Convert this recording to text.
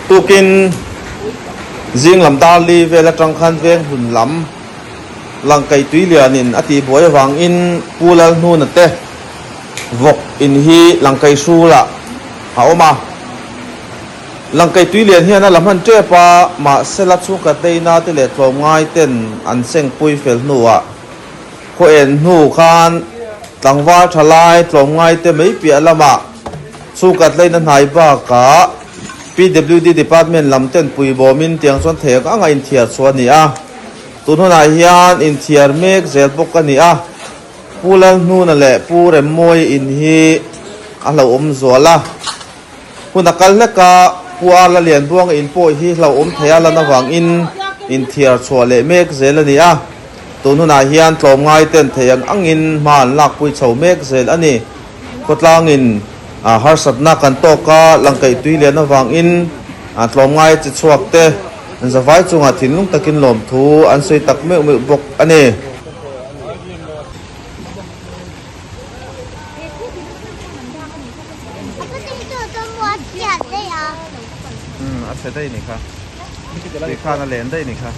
Tukin zing lam dar li vel atang khan veng hlun lam Langkaih tui lianin a tihbuai avangin Pu Lalhnuna te vawk in hi Langkaih hrulah a awm a. Langkaih tui lian hian a la hman tep a, mahsela chhungkhat leina te leh tlawmngai ten an sengpui fel hnuah khaw en hnu khan tlangval tha lai tlawmngai te mai piah lamah chhungkhat leina hnai bakah PWD department lam ten puibawmin tiang chuan thei ang anga inthiar chhuah a ni a. Tun hunah hian inthiar mek zel bawk a ni a, Pu Lalhnuna leh Pu Remmawia in hi a hlauhawm zual a. Hun a kal hlek a, Pu Arla Lianbuanga in pawh hi hlauhawm thei a lan avangin inthiar chhuah leh mek zel a ni a. Tun hunah hian tlawmngai ten thei ang angin hma an lakpui chho mek zel a ni. Khawtlangin harsatna kan tawk a, langkaih tui lian avangin tlawmngai chi chhuak te zavai chungah thinlung takin lawmthu an sawi tak meuh meuh bawk a ni. A chhe daih ni kha tui khan a len daih ni kha.